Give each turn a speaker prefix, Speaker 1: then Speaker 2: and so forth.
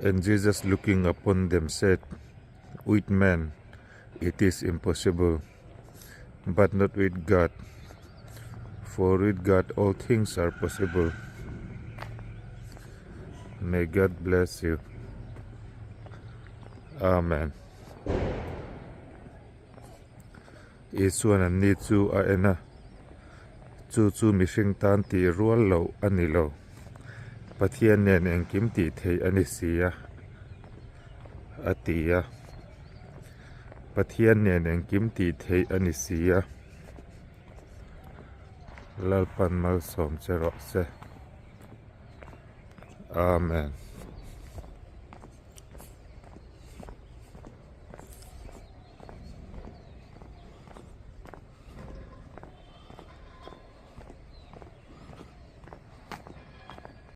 Speaker 1: And Jesus looking upon them said, With men it is impossible, but not with God, for with God all things are possible. May God bless you. Amen. Isuan anni chu a en a, chu chu mihring tan tih rual loh a ni lo. Pathian nen engkim tih theih a ni si a, a ti a. Pathian nen engkim tih theih a ni si a. Lalpan malsawm che rawh se. Amen.